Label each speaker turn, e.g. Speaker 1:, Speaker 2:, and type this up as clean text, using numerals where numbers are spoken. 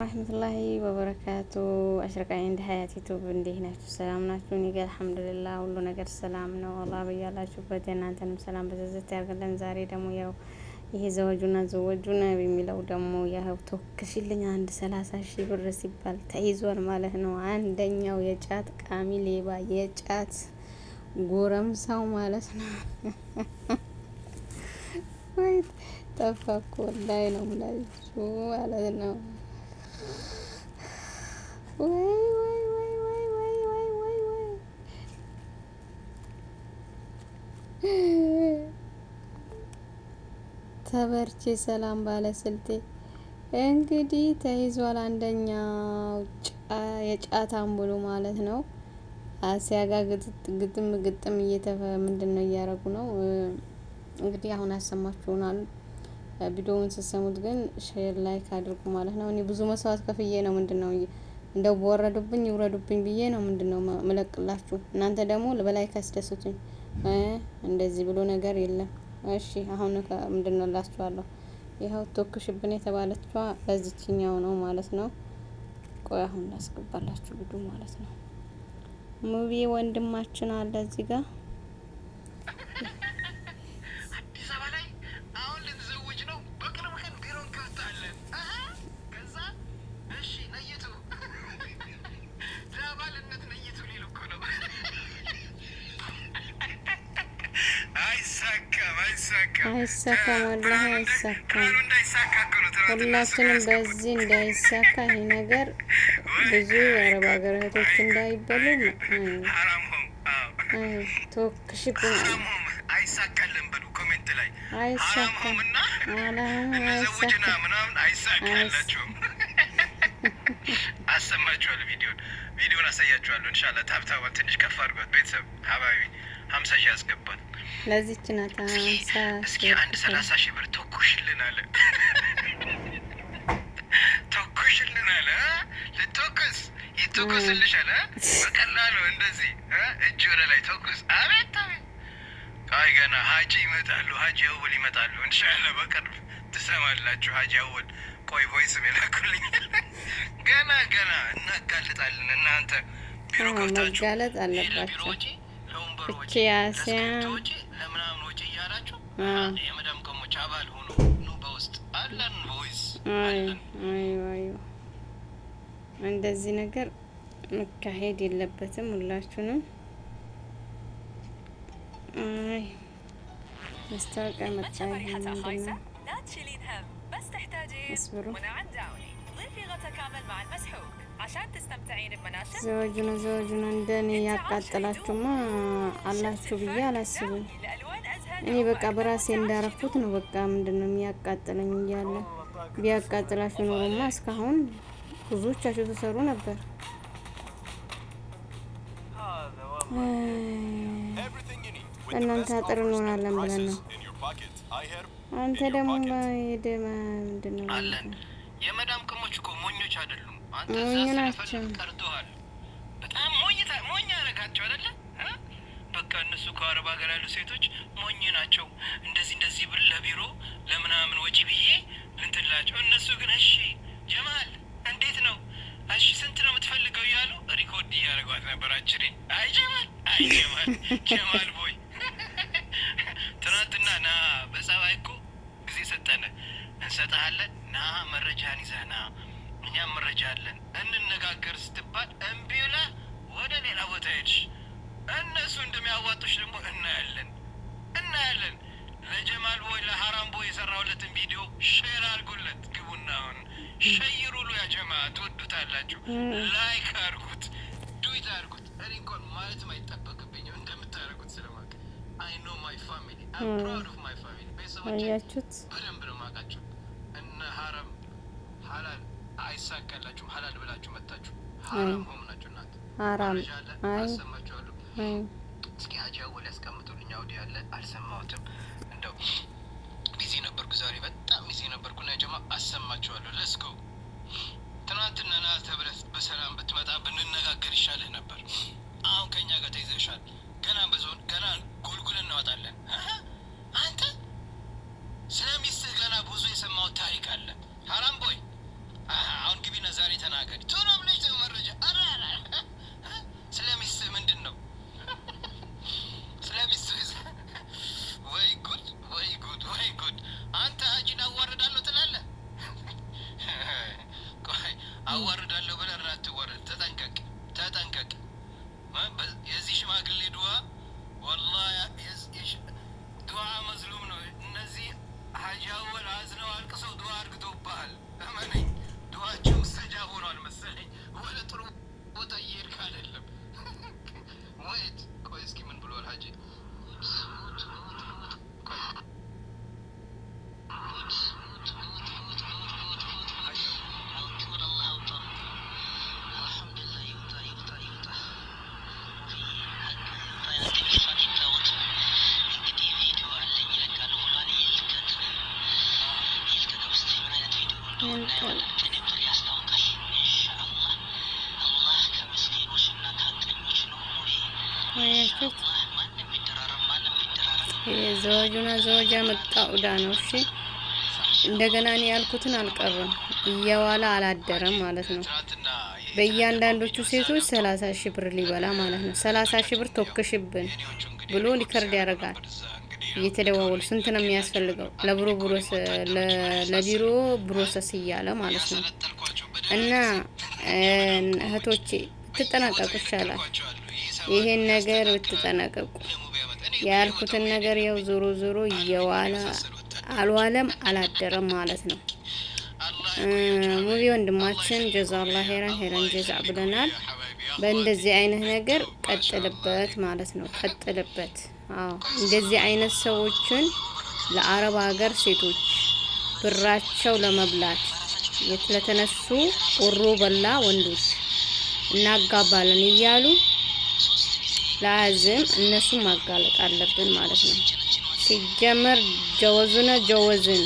Speaker 1: رحمة الله وبركاته። አሽረቃ እንደ ሀያት ዩቱብ እንዴት ናችሁ? ሰላም ናችሁ? እኔ ጋር الحمد لله ሁሉ ነገር ሰላም ነው። አላህ በያላችሁበት የእናንተንም ሰላም በዘዘት ያርግልን። ዛሬ ደግሞ ያው ይሄ ዘወጁና ዘወጁና የሚለው ደግሞ ያው ተወክሽልኝ አንድ 30,000 ብር ሲባል ተይዟል ማለት ነው። አንደኛው የጫት ቃሚ ሌባ የጫት ጎረምሳው ማለት ነው። ወይ ጠፋ እኮ ወላሂ ነው የምላችሁ ማለት ነው። ወይ ወይ ወይ ወይ ወይ ወይ ወይ ወይ ተበርቼ ሰላም ባለስልጤ እንግዲህ ተይዟል። አንደኛው የጫት አምቡሉ ማለት ነው። አሲያ ጋር ግጥም ግጥም እየተፈ ምንድን ነው እያደረጉ ነው እንግዲህ አሁን አሰማችሁናል። ቪዲዮውን ስትሰሙት ግን share like አድርጉ ማለት ነው። እኔ ብዙ መስዋዕት ከፍዬ ነው ምንድን ነው እንደው በወረዱብኝ ይውረዱብኝ ብዬ ነው ምንድን ነው ምለቅላችሁ። እናንተ ደግሞ በ like አስደስቱኝ። እንደዚህ ብሎ ነገር የለም። እሺ አሁን ምንድን ነው እላችኋለሁ። ይኸው ተወክሽብን የተባለችዋ በዚችኛው ነው ማለት ነው። ቆይ አሁን ላስገባላችሁ ቪዲዮ ማለት ነው። ሙቪ ወንድማችን አለ እዚህ ጋር።
Speaker 2: አዲስ አበባ ላይ አሁን ልንዘውጅ ነው። በቅርብ ቀን ቢሮ እንከፍታለን። ከዛ እሺ ነይቱ ለአባልነት ነይቱ ሊሉ እኮ ነው። አይሳካም፣ አይሳካም፣
Speaker 1: አይሳካም፣ ወላሂ አይሳካም።
Speaker 2: ፕላኑ እንዳይሳካ እኮ ነው ትናንትና እሱ ጋር
Speaker 1: ሁላችንም
Speaker 2: ያስገቡት።
Speaker 1: በዚህ እንዳይሳካ ይሄ ነገር ብዙ የአረብ ሀገር እህቶች እንዳይበሉ
Speaker 2: ሀራም ሆም አዎ፣
Speaker 1: ተወክሽብን
Speaker 2: ሀራም ሆም አይሳካልን በሉ comment ላይ ሀራም
Speaker 1: አይሳካም።
Speaker 2: ሆም እና
Speaker 1: አላም
Speaker 2: እነዘውጅና
Speaker 1: አይሳካም።
Speaker 2: ምናምን አይሳካላችሁም። አሰማችኋለሁ። ቪዲዮን አሳያችኋለሁ። ኢንሻአላህ tap tap ዋን ትንሽ ከፍ አድርጓት ቤተሰብ حبايبي 50,000 ያስገባል።
Speaker 1: ለዚች ናት
Speaker 2: እስኪ
Speaker 1: 50
Speaker 2: እስኪ
Speaker 1: ሺህ
Speaker 2: አንድ
Speaker 1: ብር።
Speaker 2: 30,000 ብር ተኩሽልን አለ፣ ተኩሽልን አለ። ልተኩስ ይተኩስልሻል። በቀላሉ እንደዚህ እጅ ወደ ላይ ተኩስ። አቤት አቤት። አይ ገና ሀጂ ይመጣሉ። ሀጂ አወል ይመጣሉ። ኢንሻአላህ በቅርብ ትሰማላችሁ። ሀጂ አወል ቆይ voice የላኩልኝ። ገና ገና እናጋልጣለን። እናንተ ቢሮ ከፍታችሁ
Speaker 1: መጋለጥ
Speaker 2: ይሄ ለቢሮ
Speaker 1: አለባቸው።
Speaker 2: ወጪ፣ ለወንበር ወጪ፣
Speaker 1: እቺ አሲያ
Speaker 2: ለእስክሪብቶ ወጪ፣ ለምናምን ወጪ እያላችሁ የመዳም ቅመሞች አባል ሆኑ። ኑ በውስጥ አለን፣ voice
Speaker 1: አይ
Speaker 2: አለን።
Speaker 1: አይ አይ እንደዚህ ነገር መካሄድ የለበትም። ሁላችሁንም አይ ማስታወቂያ መጣ።
Speaker 3: المتجر
Speaker 1: ይሄ
Speaker 3: ريحتها
Speaker 1: ምንድን
Speaker 3: خايسة
Speaker 1: ነው?
Speaker 3: لا تشيلين هم بس تحتاجين
Speaker 1: اصبروا.
Speaker 3: منى عن داوني ضيفي غطا كامل مع المسحوق عشان تستمتعين بمناشف
Speaker 1: ዘወጁነ ዘወጁነ እንደኔ ያቃጠላችሁማ አላችሁ ብዬ አላስብም።
Speaker 3: داوني لألوان أزهى
Speaker 1: እኔ በቃ በራሴ እንዳረኩት ነው። በቃ ምንድን ነው የሚያቃጥለኝ እያለ ቢያቃጥላችሁ ኖሮማ እስካሁን ብዙዎቻችሁ ተሰሩ ነበር። እናንተ አጥር እንሆናለን ብለን ነው። አንተ ደግሞ ሄደ ምንድን ነው
Speaker 2: አለን። የመዳም ቅመሞች እኮ ሞኞች አይደሉም። አንተ እዛ
Speaker 1: ሞኝ
Speaker 2: ስለፈለግ
Speaker 1: ናቸው።
Speaker 2: ቀርቶሃል። በጣም ሞኝ ሞኝ ያደረጋቸው አይደለ? እ? በቃ እነሱ ከአረብ ሀገር ያሉ ሴቶች ሞኝ ናቸው። እንደዚህ እንደዚህ ብል ለቢሮ ለምናምን ወጪ ብዬ ልንትላቸው፣ እነሱ ግን እሺ ጀማል እንዴት ነው እሺ ስንት ነው የምትፈልገው እያሉ record እያደረጓት ነበር። አጭሬን አይ ጀማል፣ አይ ጀማል፣ ጀማል boy ትናንትና ና በጸባይ እኮ ጊዜ ሰጠነ እንሰጥሃለን፣ ና መረጃህን ይዘህ ና፣ እኛም መረጃ አለን እንነጋገር ስትባል እምቢ ብለህ ወደ ሌላ ቦታ ሄድሽ። እነሱ እንደሚያዋጡሽ ደግሞ እናያለን እናያለን። ለጀማል boy ለሀራም boy የሰራሁለትን ቪዲዮ share አድርጉለት። ግቡና አሁን ሸይሩሉ ያ ጀማ ትወዱታላችሁ። Like አድርጉት፣ duet አድርጉት። እኔ እንኳን ማለትም አይጠበቅብኝም እንደምታደርጉት ስለማውቅ። I know my family, I'm proud of my family። ቤተሰቦቼ
Speaker 1: አያችሁት?
Speaker 2: በደንብ ነው የማውቃቸው። እነ ሀረም ሀላል አይሳካላችሁም። ሀላል ብላችሁ መታችሁ ሀራም ሆም ናችሁ እናንተ።
Speaker 1: ሀራም
Speaker 2: መረጃ አለ፣
Speaker 1: አይ
Speaker 2: አሰማችኋለሁ።
Speaker 1: አይ
Speaker 2: እስኪ ሀጂ አወል ያስቀምጡልኝ። አውዲ አለ አልሰማሁትም። እንደው busy ነበርኩ ዛሬ በጣም busy ነበርኩ። እና ጀማ አሰማችኋለሁ። Let's go። ትናንትና ና ተብለህ በሰላም ብትመጣ ብንነጋገር ይሻልህ ነበር። አሁን ከኛ ጋር ተይዘሻል። ገና በዞን ገና ጎልጉለን እናወጣለን። አሀ፣ አንተ ስለ ሚስትህ ገና ብዙ የሰማሁት ታሪክ አለ። ሀራም boy አሀ፣ አሁን ግቢና አዋርዳለሁ ብለህ እንዳትዋረድ ተጠንቀቅ፣ ተጠንቀቅ። የዚህ ሽማግሌ ዱዓ ወላሂ ዱዓ መዝሉም ነው። እነዚህ ሀጂ አወል አዝነው አልቅሰው ዱዓ አድርግተውብሃል። እመነኝ፣ ዱዓቸው ሙስተጃብ ሆኗል መሰለኝ። ወደ ጥሩ ቦታ እየሄድክ አይደለም። ወይት ቆይ እስኪ ምን ብሏል ሀጂ?
Speaker 1: አያችሁት? ዘወጁና ዘወጃ መጣ ኡዳ ነው። እሺ እንደገና እኔ ያልኩትን አልቀረም፣ እየዋለ አላደረም ማለት ነው። በእያንዳንዶቹ ሴቶች 30,000 ብር ሊበላ ማለት ነው። 30,000 ብር ቶክሽብን ብሎ record ያደርጋል። እየተደዋወሉ ስንት ነው የሚያስፈልገው ለብሮ ለቢሮ process እያለ ማለት ነው። እና እህቶቼ ብትጠነቀቁ ይሻላል። ይሄን ነገር ብትጠነቀቁ ያልኩትን ነገር ያው ዞሮ ዞሮ እየዋለ አልዋለም አላደረም ማለት ነው። ሙቢ ወንድማችን ጀዛላ ሄረን ሄረን ጀዛ ብለናል። በእንደዚህ አይነት ነገር ቀጥልበት ማለት ነው። ቀጥልበት። አዎ እንደዚህ አይነት ሰዎችን ለአረብ ሀገር ሴቶች ብራቸው ለመብላት ለተነሱ ወሮ በላ ወንዶች እናጋባለን እያሉ ለአዝም እነሱን ማጋለጥ አለብን ማለት ነው። ሲጀመር ጀወዙነ ጀወዝን።